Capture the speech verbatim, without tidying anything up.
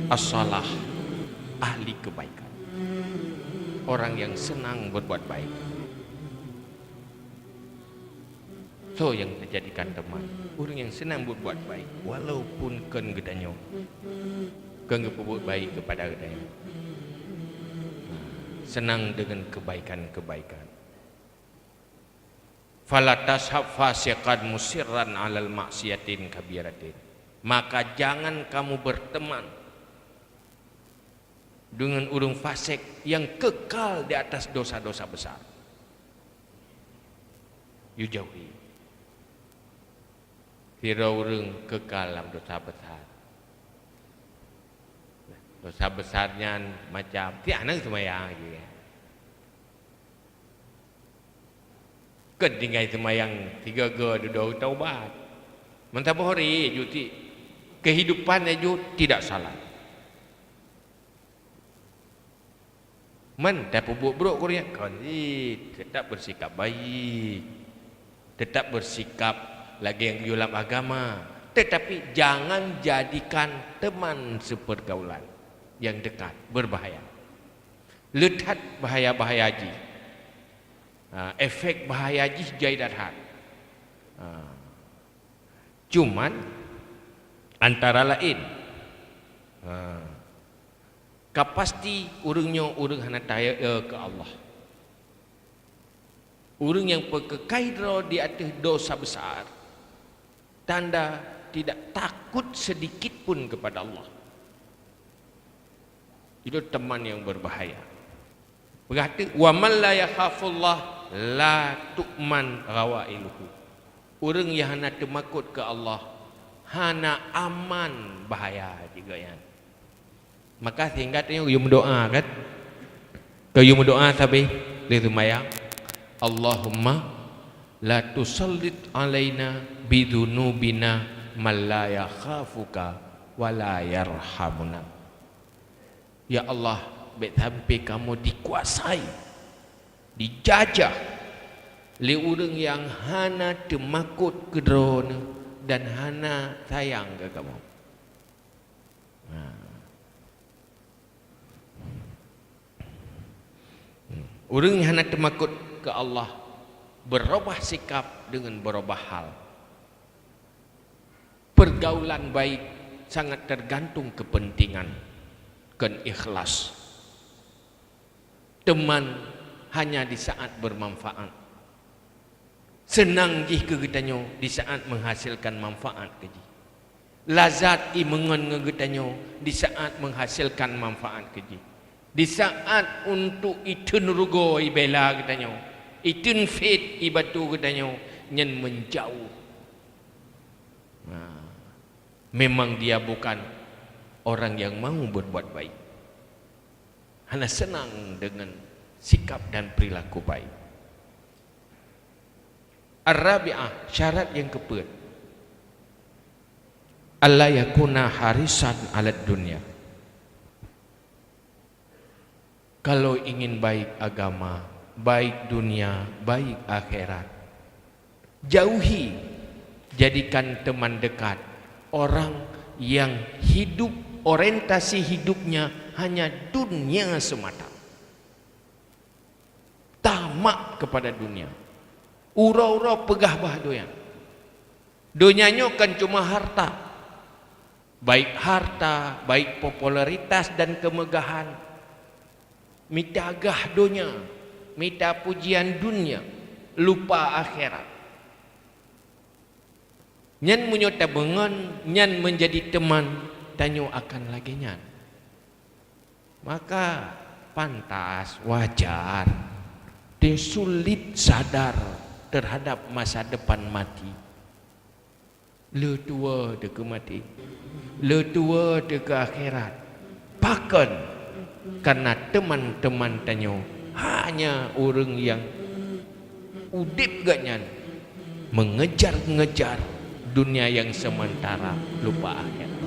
As-salah, ahli kebaikan. Orang yang senang berbuat baik. Soe nyang teujadikan teuma? Ureuëng nyang seunang buet-buet baik, walaupun kon geutanyoe, kon geupeubuet baik keupada geutanyoe. Seunang deungon keubaikan-keubaikan. "Fala tashab fasiqan musirran 'alal ma'siyatin kabiratin." Maka jangan kamu berteman deungon ureuëng fasik nyang kekal di atas dosa-dosa besar. Yujauhi. Sidroe ureuëng kekal lam dosa besar. Dosa besar nyan macam, tiak na seumayang lagi. Kon tinggai seumayang tiga ga dudoe taubat. Meusaboh hari jeuet, kehidupan jeuet tidak salah. Man tapeubuet brok keu ureuëng nyan, kon jih, tetap bersikap baik. Tetap bersikap lagée nyang geuyue lam agama. Tetapi jangan jadikan teman sepergaulan yang dekat, berbahaya. Le that bahaya-bahaya jih. Ha, efek bahaya jih jai that. Ha. Cuman antara laén, ha, ka pasti ureuëng nyoe ureuëng hana taya keu Allah. Ureuëng nyang peukeukai droe di ateueh dosa besar, tanda tidak takut sedikit pun kepada Allah. Itu teman yang berbahaya. Peugah teuk, "Wa man la yakhafullah la tu'man ghawailuhu." Ureuëng nyang hana teumakot keu Allah, hana aman bahaya jih geuh nyan. Maka singkat nyoe geuyue meudoa kan? Geuyue meudoa sabe lé seumayang, "Allahumma la tusallit alaina bidzunubina man la yakhafuka wa la yarhamuna." Ya Allah, bék sampai kamoe dikuasai, dijajah lé ureuëng nyang hana teumakot keu Droeneueh dan hana sayang keu kamoe. Nah. Ureuëng nyang hana teumakot keu Allah beurubah sikap deungon beurubah hal. Pergaulan baik sangat tergantung kepentingan, kon ikhlas. Teman hanya di saat bermanfaat. Seunang jih keu geutanyoe di saat menghasilkan manfaat keu jih. Lazat imeungon ngon geutanyoe di saat menghasilkan manfaat keu jih. Di saat untuk iteun rugoe ibela geutanyoe, iteun fet ibantu geutanyoe, nyan menjauh. Nah, memang dia bukan orang yang mau berbuat baik. Hana seunang deungon sikap dan perilaku baik. Ar-rabi'ah, syarat nyang keupeuet, "Alla yakuna harisan 'alad dunya." Kalau ingin baik agama, baik dunia, baik akhirat, jauhi, jadikan teman dekat orang yang hidup, orientasi hidupnya hanya dunia semata. Tamak kepada dunia. Uroe-uroe peugah bah donya. Donya nyoe kan cuma harta. Baik harta, baik popularitas dan kemegahan. Mita gah donya, mita pujian dunia, lupa akhirat. Nyan meunyoe tabeungon nyan menjadi teman, tanyoe akan lagée nyan. Maka pantas, wajar, teusulit sadar terhadap masa depan mati. Le tuwoe teuh keu maté, le tuwoe teuh keu akhirat. Pakon? Karena teman-teman tanyoe hanya ureuëng nyang udeb geuhnyan mengejar-ngejar dunia yang sementara, lupa akhirat.